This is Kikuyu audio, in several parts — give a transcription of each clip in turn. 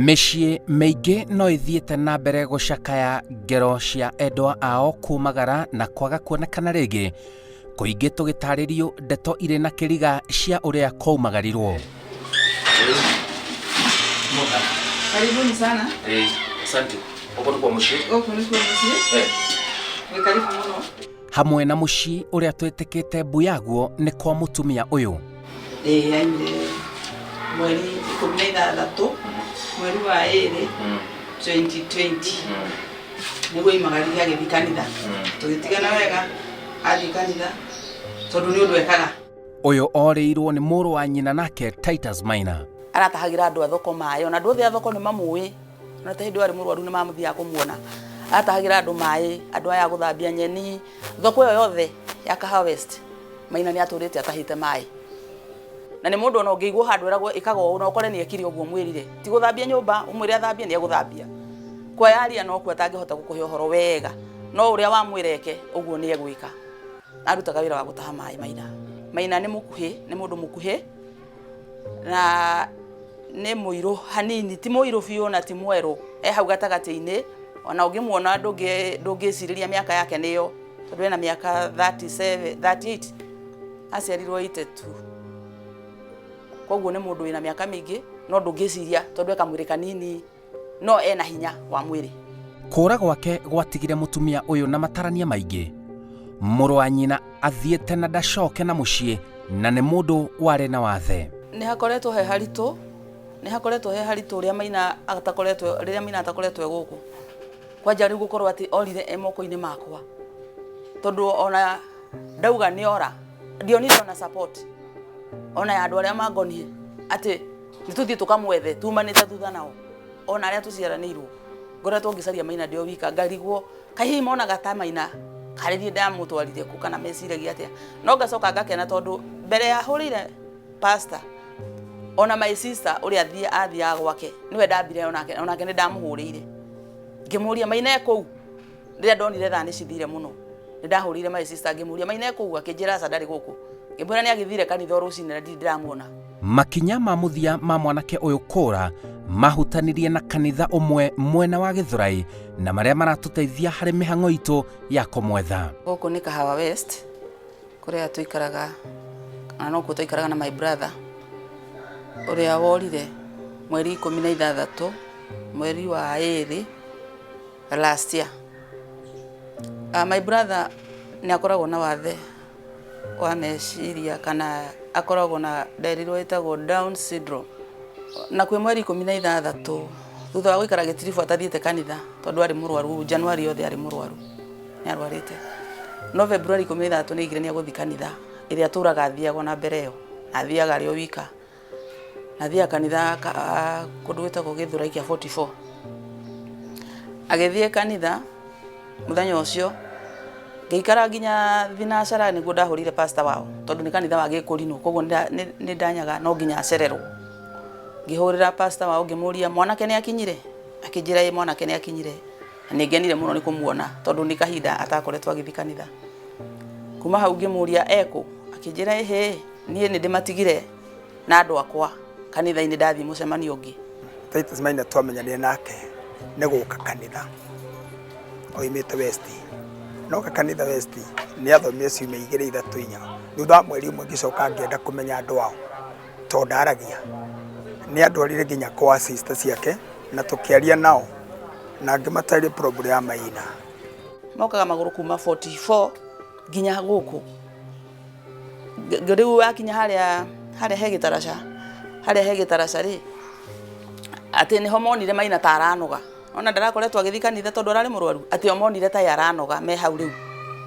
Mĩciĩ mĩingĩ no ĩthiĩte na mbere gũcakaya ngero cia endwa ao kumagara na kwaga kuonekana rĩngĩ, kũingĩ tũgĩtarĩrio ndeto irĩ na kĩriga cia ũrĩa kwaumagarirwo. Karibuni sana. Eh, asante. Gũkũ nĩkuo mũciĩ? Gũkũ nĩkuo mũciĩ. Eh. Wĩ karibu mũno. Hamwe na mũciĩ ũrĩa twĩtĩkĩte mbu yaguo nĩ kwa mũtumia ũyũ. Ĩĩ aimire mweri 16 mweri wa 2 2020 nĩguo aimagarire agĩthiĩ kanitha. Tũgĩtigana wega athiĩ kanitha tondũ nĩ ũndũ ekaga. Ũyũ orĩirwo nĩ mũrũ wa nyina nake Titus Maina. Aratahagĩra andũ a thoko maĩ, ona andũ othe a thoko nĩ mamũĩ. Ona ta hĩndĩ ĩyo arĩ mũrwaru nĩ mamũthiaga kũmuona. Aratahagĩra andũ maĩ, andũ aya a gũthambia nyeni, thoko ĩyo yothe ya Kahawa West, Maina nĩ atũrĩte atahĩte maĩ. Na nĩ mũndũ ona ũngĩigwo handũ eragwo ĩkaga ũũ na ũkore nĩ ekire ũguo ũmwĩrire. Ti gũthambia nyũmba, ũmwĩre athambie nĩ egũthambia. Kwayaria nokuo atangĩhota gũkũhe ũhoro wega, no ũrĩa wamwĩra eke, ũguo nĩ egwĩka. Arutaga wĩra wa gũtaha maĩ Maina. Maina nĩ mũkuhĩ, nĩ mũndũ mũkuhĩ na nĩ mũirũ hanini, ti mũirũ biũ na ti mwerũ, e hau gatagatĩ-inĩ, ona ũngĩmuona ndũngĩcirĩria mĩaka yake nĩyo, tondũ ena mĩaka 37, 38, aciarirwo 82. Koguo nĩ mũndũ wĩna mĩaka mĩingĩ, no ndũngĩciria tondũ e kamwĩrĩ kanini. No ena hinya wa mwĩrĩ. Kũũra gwake gwatigire mũtumia ũyũ na matarania maingĩ. Mũrũ wa nyina athiĩte na ndacoke na mũciĩ na nĩ mũndũ warĩ na wathe. Nĩ hakoretwo he haritũ, nĩ hakoretwo he haritũ ũrĩa Maina atakoretwo, rĩrĩa Maina atakoretwo e gũkũ. Kwanja rĩu gũkorwo atĩ orire e moko-inĩ makwa, tondũ ona ndauga nĩ ora, ndionire ona support ona ya andũ arĩa mangonie atĩ nĩ tũthiĩ tũkamwethe tumanĩte thutha nao ona arĩa tũciaranĩirwo ngoretwo ngĩcaria Maina ndĩ o wika ngarigwo kaĩ hihi monaga ta Maina karĩ niĩ ndamũtwarire kũ kana meciragia atĩa no ngacoka ngakena tondũ mbere ya hũrĩire pastor ona my sister ũrĩa athiaga gwake nĩwe ndambire onake onake nĩ ndamũhũrĩire ngĩmũria Maina e kũu rĩrĩa ndonire thaa nĩ cithire mũno nĩ ndahũrĩire my sister ngĩmũria Maina e kũu akĩnjĩra aca ndarĩ gũkũ ngĩmwĩra nĩ agĩthire kanitha o rũcinĩ na ndirĩ ndĩramuona. Makinya ma mũthia ma mwanake ũyũ kũũra mahutanirie na kanitha ũmwe mwena wa Gĩthũrai na marĩa maratũteithia harĩ mĩhang'o itũ ya kũmwetha. Gũkũ nĩ Kahawa West kũrĩa tũikaraga na nokuo twaikaraga na my brother ũrĩa worire mweri 16 mweri wa 2 last year. My brother nĩ akoragwo na wathe wa meciria kana akoragwo na nderirwo ĩtagwo Down syndrome. Na kwĩ mweri 16 thutha wa gũikara gĩtiribũ atathiĩte kanitha tondũ arĩ mũrwaru, January yothe arĩ mũrwaru, nĩ arwarĩte. No February 16 nĩ aigire nĩ egũthiĩ kanitha ĩrĩa atũraga athiaga ona mbere ĩyo, na athiaga arĩ o wika. Na athiaga kanitha kũndũ gwĩtagwo Gĩthũrai kĩa 44. Agĩthiĩ kanitha mũthenya ũcio, ngĩikara nginya thinacara nĩguo ndahũrĩire pastor wao, tondũ nĩ kanitha wa gĩkũrinũ, koguo nĩ ndanyaga no nginya acererwo. Ngĩhũrĩra pastor wao ngĩmũria mwanake nĩ akinyire? Akĩnjĩra ĩĩ mwanake nĩ akinyire. Na nĩ ngenire mũno nĩ kũmuona tondũ nĩ kahinda atakoretwo agĩthiĩ kanitha. Kuma hau ngĩmũria ekũ? Akĩnjĩra ĩhĩ, niĩ nĩ ndĩmatigire na andũ akwa kanitha-inĩ ndathiĩ mũcemanio ũngĩ. Titus Maina twamenyanire nake nĩ gũka kanitha oimĩte West. Noka kanitha West nĩ athomire ciumia igĩrĩ ithatũ inya. Thutha wa mweri ũmwe ngĩcoka ngĩenda kũmenya andũ ao tondũ ndaragia. Nĩ andwarire nginya kwa sister ciake na tũkĩaria nao na ngĩmatarĩria problem ya Maina. Mokaga magũrũ kuma 44 nginya gũkũ. Rĩu wakinya harĩa harĩa he gĩtaraca, harĩa he gĩtaraca rĩ, atĩ nĩho monire Maina ta aranoga. Ona ndarakoretwo agĩthiĩ kanitha tondũ ararĩ mũrwaru, atĩ o monire ta ye aranoga me hau rĩu,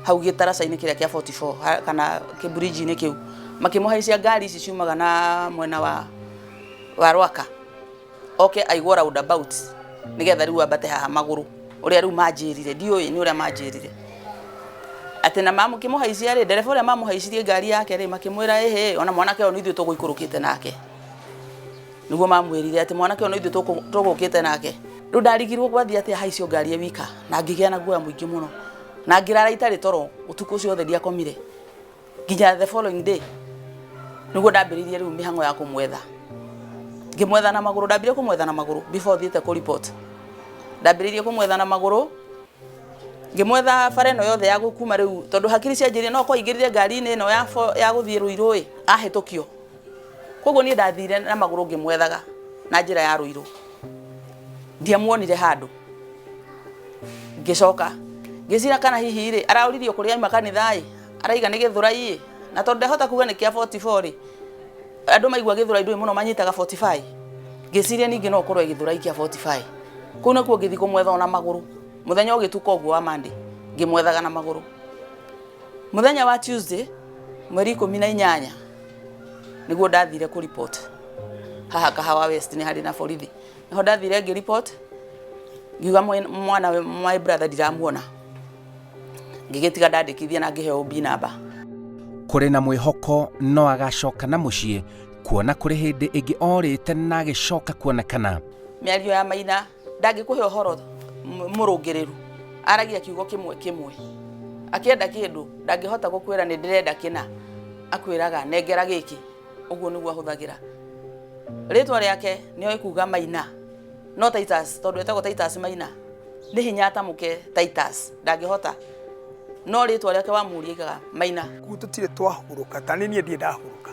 hau gĩtaraca-inĩ kĩrĩa kĩa 44 kana kĩburinji-inĩ kĩu. Makĩmũhaicia ngari ici ciumaga na mwena wa Rwaka. Oke aigwo roundabout nigetha riu ambate haha maguru uria riu manjirire ndiũĩ nĩ ũrĩa manjirire atĩ na mamũkĩmũhaicia rĩ ndereba ũrĩa mamũhaicirie ngari yake rĩ makĩmwĩra ĩhĩ ona mwanake ũyũ nĩ ithuĩ tũgũikũrũkĩte nake nĩguo mamwĩrire atĩ mwanake ũyũ nĩ ithuĩ tũgũkĩte nake rĩu ndarigirwo gwathiĩ atĩa haicio ngari e wika na ngĩgĩa na guoya mũingĩ mũno na ngĩrara itarĩ toro ũtukũ ũcio wothe ndiakomire nginya the following day niguo ndambĩrĩirie rĩu mĩhang'o ya kũmwetha. Ngĩmwetha na magũrũ, ndambire kũmwetha na magũrũ before thiĩte kũ report. Ndambĩrĩirie kũmwetha na magũrũ, ngĩmwetha bara ĩno yothe ya kuma rĩu, tondũ hakiri cianjĩrire no kwaingĩrire ngari-inĩ ĩno ya ya gũthiĩ Ruiru ĩ, ahĩtũkio. Koguo niĩ ndathire na magũrũ ngĩmwethaga na njĩra ya Ruiru. Ndiamuonire handũ. Ngĩcoka ngĩcira kana hihi rĩ, araũririo kũrĩa aima kanitha ĩ, araiga nĩ Gĩthũrai ĩ, na tondũ ndehota kuga nĩ kĩa 44 rĩ, andũ maigua Gĩthũrai ndũĩ mũno manyitaga 45. Ngĩciria ningĩ no ũkorwo Gĩthũrai kĩa 45. Kũu nakuo ngĩthiĩ kũmwetha ona magũrũ. Mũthenya ũgĩtuka ũguo wa Monday, ngĩmwethaga na magũrũ. Mũthenya wa Tuesday, mweri 18, nĩguo ndathire kũ report. Haha Kahawa West nĩ harĩ na borithi. Nĩho ndathire ngĩ report, ngiuga mwana my brother ndiramuona. Ngĩgĩtiga ndandĩkithia na ngĩheo OB number. Kũrĩ na mwĩhoko no agacoka na mũciĩ, kuona kũrĩ hĩndĩ ĩngĩ orĩte na agĩcoka kuonekana. Mĩario ya Maina ndangĩkũhe ũhoro mũrũngĩrĩru, aragia kiugo kĩmwe kĩmwe. Akĩenda kĩndũ ndangĩhota gũkwĩra nĩ ndĩrenda kĩna, akwĩraga nengera gĩkĩ, ũguo nĩguo ahũthagĩra. Rĩtwa rĩake nĩoĩ kuga Maina, no Titus, tondũ etagwo Titus Maina, nĩ hinya atamũke Titus, ndangĩhota. No rĩtwa rĩake wamũria aigaga Maina. Kũu tũtirĩ twahurũka, ta niĩ ndirĩ ndahurũka.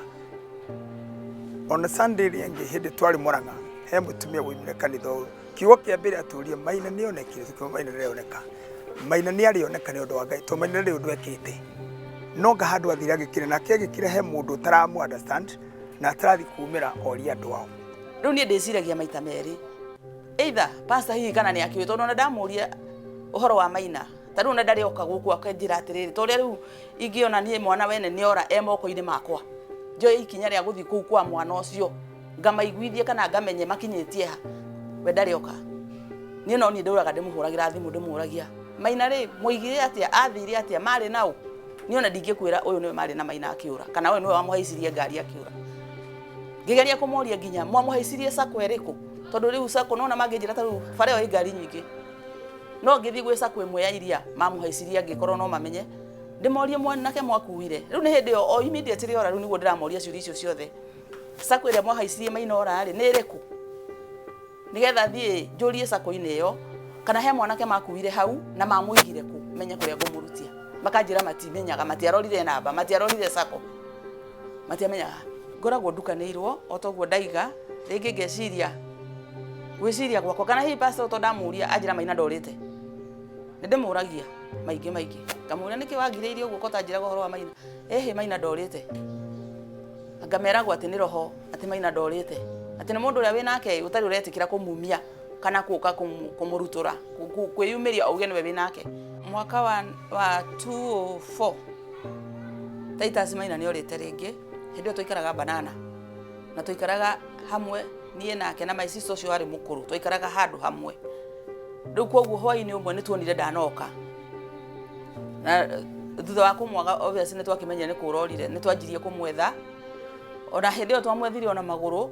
Ona Sunday ĩrĩa ĩngĩ hĩndĩ twarĩ Murang'a, he mũtumia waumire kanitha ũyũ. Kiugo kĩa mbere atũrie Maina nĩ onekire, tũkiuga Maina ndarĩoneka. Maina nĩ arĩoneka nĩ ũndũ wa Ngai, tondũ Maina ndarĩ ũndũ ekĩte. No nga handũ athire agĩkira, nake agĩkira he mũndũ ũtaramũ understand na atarathi kumĩra orie andũ ao. Rĩu niĩ ndĩciragia maita merĩ, either pastor hihi kana nĩ akĩũĩ, tondũ ona ndamũria ũhoro wa Maina, ta rĩu ona ndarĩ oka gũkũ akanjĩra atĩrĩrĩ, ta ũrĩa rĩu ingĩona niĩ mwana wene nĩ ora e moko-inĩ makwa, njoe ikinya rĩa gũthiĩ kũu kwa mwana ũcio, ngamaiguithie kana ngamenye makinyĩtie ha, we ndarĩ oka. Niĩ no niĩ ndũraga ndĩmũhũragĩra thimũ ndĩmũragia, Maina rĩ, mwoigire atĩa, athire atĩa, marĩ na ũ? Niĩ ona ndingĩkwĩra ũyũ nĩwe marĩ na Maina akĩũra, kana ũyũ nĩwe wamũhaicirie ngari akĩũra. Ngĩgeria kũmoria nginya mwamũhaicirie sacco ĩrĩkũ, tondũ rĩu sacco nona mangĩnjĩra ta rĩu bara ĩyo ĩ ngari nyingĩ, no ngĩthiĩ gwĩ sacco ĩmwe ya iria mamũhaicirie angĩkorwo no mamenye, ndĩmorie mwanake mwakuire. Rĩu nĩ hĩndĩ ĩyo o immediately ora rĩu nĩguo ndĩramoria ciũria icio ciothe. Sacco ĩrĩa mwahaicirie Maina ora rĩ, nĩ ĩrĩkũ? Nĩgetha thiĩ njũrie sacco-inĩ ĩyo kana he mwanake makuire hau na mamũigire kũ, menye kũrĩa ngũmũrutia. Makanjĩra matimenyaga, matiarorire namba, matiarorire sacco, matiamenyaga. Ngoragwo ndukanĩirwo o toguo ndaiga, rĩngĩ ngeciria gwĩciria gwakwa, kana hihi pastor tondũ ndamũria anjĩra Maina ndorĩte. Nĩ ndĩmũragia maingĩ maingĩ, ngamũria nĩkĩ wangirĩirie ũguo ko ũtanjĩraga ũhoro wa Maina? Ĩhĩ Maina ndorĩte. Ngameragwo atĩ nĩ roho, atĩ Maina ndorĩte, atĩ nĩ mũndũ ũrĩa wĩnake ũtarĩ ũretĩkĩra kũmumia kana gũka kũmũrutũra, kwĩyumĩria auge nĩwe wĩnake. Mwaka wa 2004 Titus Maina nĩ orĩte rĩngĩ, hĩndĩ ĩyo twaikaraga Banana na twaikaraga hamwe niĩ nake na my sister ũcio warĩ mũkũrũ, twaikaraga handũ hamwe. Rĩu koguo hwainĩ ũmwe nĩ tuonire ndanoka, na thutha wa kũmwaga obviously nĩ twakĩmenyire nĩ kũra orire, nĩ twanjirie kũmwetha. Ona hĩndĩ ĩyo twamwethire ona magũrũ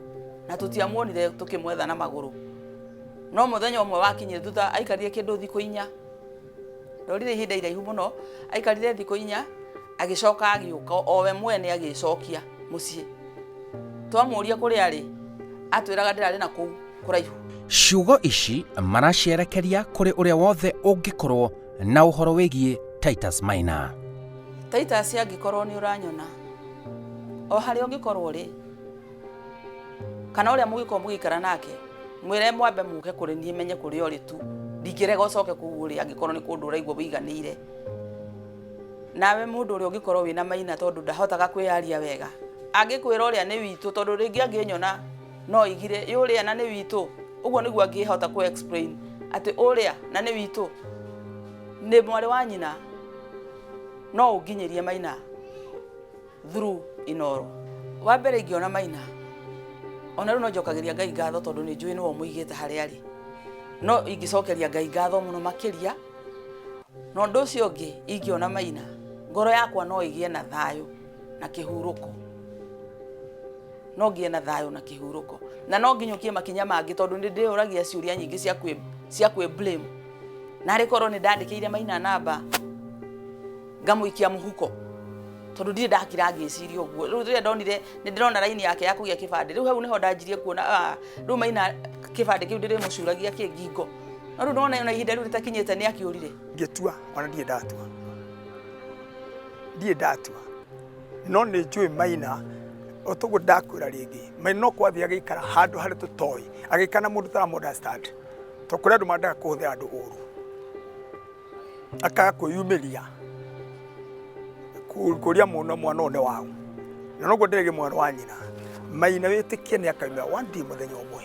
na tũtiamuonire tũkĩmwetha na magũrũ. No mũthenya ũmwe wakinyire thutha aikarire kĩndũ thikũ 4, ndorire ihinda iraihu mũno, aikarire thikũ 4 agĩcoka agĩũka o we mwene agĩcokia mũciĩ. Twamũria kũrĩa arĩ, atwĩraga ndĩrarĩ na kũu kũraihu. Ciugo ici maracierekeria kũrĩ ũrĩa wothe ũngĩkorwo na ũhoro wĩgiĩ Titus Maina. Titus angĩkorwo nĩ ũranyona, o harĩa ũngĩkorwo ũrĩ, kana ũrĩa mũngĩkorwo mũgĩikara nake, mwĩre mwambe mũke kũrĩ niĩ menye kũrĩa ũrĩ tu, ndingĩrega ũcoke kũu ũrĩ angĩkorwo nĩ kũndũ ũraigua wĩiganĩire. Nawe mũndũ ũrĩa ũngĩkorwo wĩna Maina tondũ ndahotaga kwĩyaria wega, angĩkwĩra ũrĩa nĩ witũ, tondũ rĩngĩ angĩnyona no oigire ĩ ũrĩa na nĩ witũ, ũguo nĩguo angĩhota kũ explain atĩ ũrĩa na nĩ witũ, nĩ mwarĩ wa nyina, no ũnginyĩrie Maina through Inooro. Wa mbere ingĩona Maina, ona rĩu no njokagĩria Ngai ngatho tondũ nĩ njũĩ nĩwe ũmũigĩte harĩa arĩ. No ingĩcokeria Ngai ngatho mũno makĩria. Na ũndũ ũcio ũngĩ ingĩona Maina, ngoro yakwa no ĩgĩe na thayũ na kĩhurũko. No ngĩe na thayũ na kĩhurũko. Na no nginyũkie makinya mangĩ tondũ nĩ ndĩyũragia ciũria nyingĩ cia kwĩ blame. Narĩ korwo nĩ ndandĩkĩire Maina namba ngamũikia mũhuko. Tondũ ndirĩ ndakira ngĩciria ũguo. Rĩu rĩrĩa ndonire nĩ ndĩrona raini yake ya kũgĩa kĩbandĩ, rĩu hau nĩho ndanjirie kuona, ah, rĩu Maina kĩbandĩ kĩu ndĩrĩmũcuragia kĩ ngingo. No rĩu ndona ona ihinda rĩu rĩtakinyĩte nĩ akĩũrire. Ngĩtua ona ndirĩ ndatua, ndirĩ ndatua, no nĩ njũĩ Maina o toguo ndakwĩra rĩngĩ, Maina no kwathiĩ agĩikara handũ harĩa tũtoĩ, agĩikara na mũndũ ũtaramũ understand, tondũ kũrĩ andũ mendaga kũhũthĩra andũ ũru, akaga kwĩyumĩria kũria mũno mwana ũyũ nĩ waũ, na noguo ndĩrĩgĩ mwana wa nyina. Maina wĩtĩkie nĩ akaumĩra one day, mũthenya ũmwe,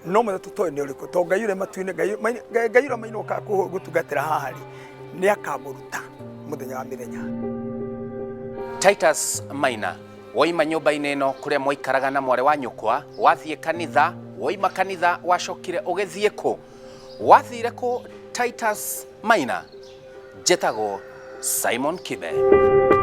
no mũthenya tũtoĩ nĩ ũrĩkũ, tondũ Ngai ũrĩa matu-inĩ, Ngai ũrĩa Maina okaga gũtungatĩra haha rĩ, nĩ akamũruta mũthenya wa mĩthenya. Titus Maina, woima nyũmba-inĩ ĩno kũrĩa mwaikaraga na mwarĩ wa nyũkwa, wathiĩ kanitha, woima kanitha wacokire ũgĩthiĩ kũ? Wathire kũ, Titus Maina? Njĩtagwo Simon Kibe.